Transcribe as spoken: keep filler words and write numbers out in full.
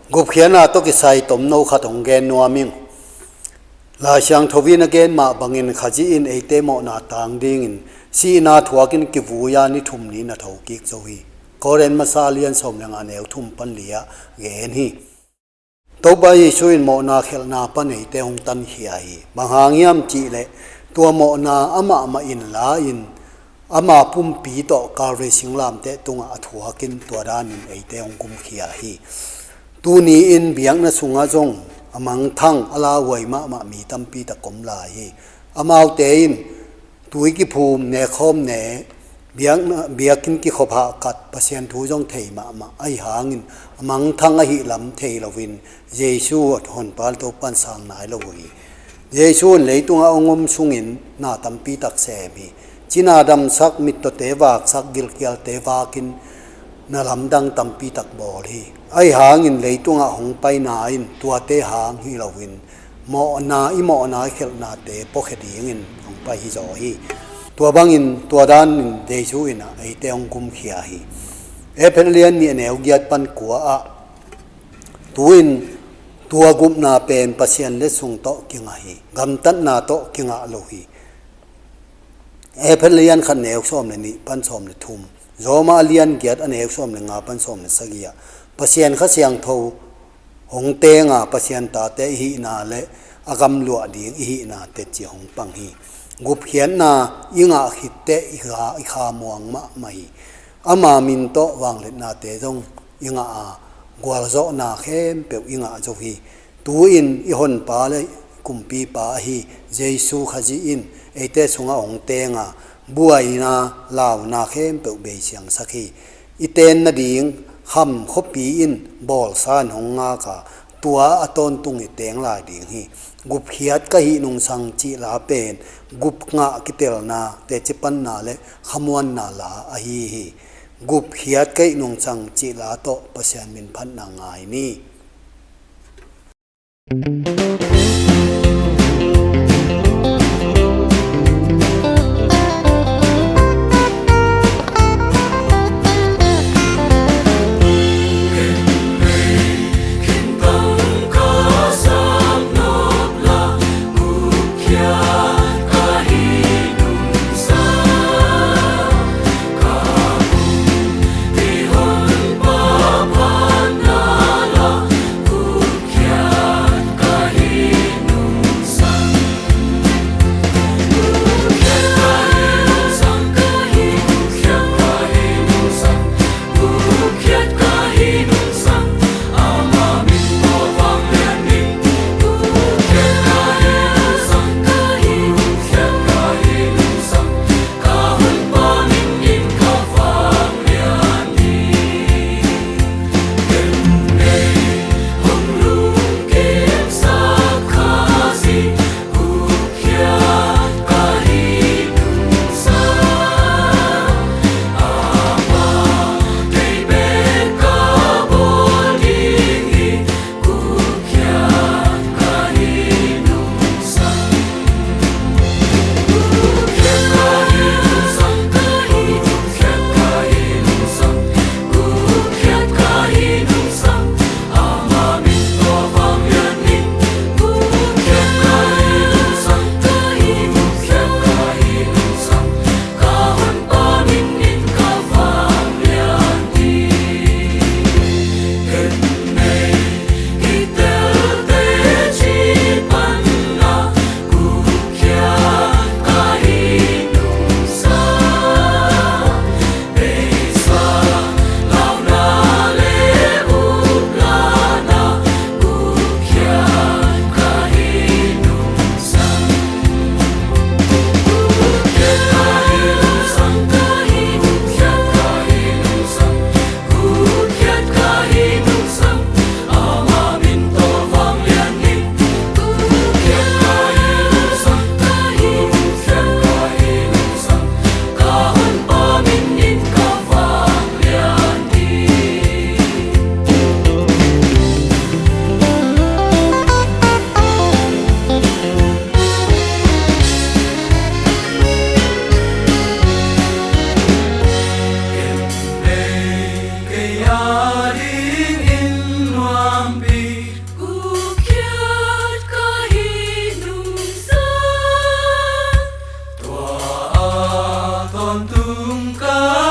Gupkhiatna tawh kisai tomno khat hong gen nuam ing. Lai Siangtho in a gen mah bangin Khazih in eite mawhna tang dingin sihna thuakin kivui-a ni thum ni na thokik zo hi. Korin masa lian sawm le nga neu thum pan li-ah gen hi. Topa Jesu in mawhna khelhna pan eite hong tankhia hi. Bang hang hiam cihleh tua mawhna amah mah in la-in ama pumpi tawh Calvary singlamteh tungah a thuakin tua danin eite hong gumkhia hi. Tuni-in biakna sungah zong a mangthang a lauhuai mahmah mi tampi tak om lai hi. Amaute in tui kiphum, nekhawm ne, biakna, biakinn kikhop hahkat, Pasian thu zong thei mahmah ahi hangin a mangthang ahih lam thei loin Jesu Honpa Topa'n sang nai lo uh hi. Jesu in leitungah hong om sungin na tampi tak sem hi. Cina damsak, mittawte vaksak, gilkialte vakin na lamdang tampi tak bawl hi. Ahi hangin leitungah hong paina in tuate hang hi loin mawhna, i mawhna i khelhnate puakhia dingin hong pai hi zaw hi. Tua bangin tua danin Jesu in ah eite hong gumkhia hi. Efesa lian nih a neu giat pan kua ah, tu-in tua gupna pen Pasian letsong tawh kingah hi. Gamtatna tawh kingah lo hi. Efesa lian khat neu sawm le nih pan sawm le thum, Roma lian giat a neu sawm le nga pan sawm le sagih ah Pasian Kha Siangtho hong tenga Pasian tate i hihna le a gamluah ding i hihna tetci hong pang hi. Gupkhiatna i ngah khitteh i kha, i kha muang mahmah hi. Ama min tawh vangliatnate zong i ngah a, gualzawhna khempeuh i ngah zo hi. Tu-in i Honpa le Kumpipa ahi Jesu Khazih in eite sungah hong tenga, buaina, launa khempeuh beisiangsak hi. I ten nading kham khuapi in bawlsa in hong ngak a, tua a tawntung i teng lai ding hi. Gupkhiat ka hih nungsang cih la pen gupngah kitelna, tecipanna le khamuanna la ahi hi. Gupkhiat ka hih nungsang cih la tawh Pasian minphatna ngai ni. Ka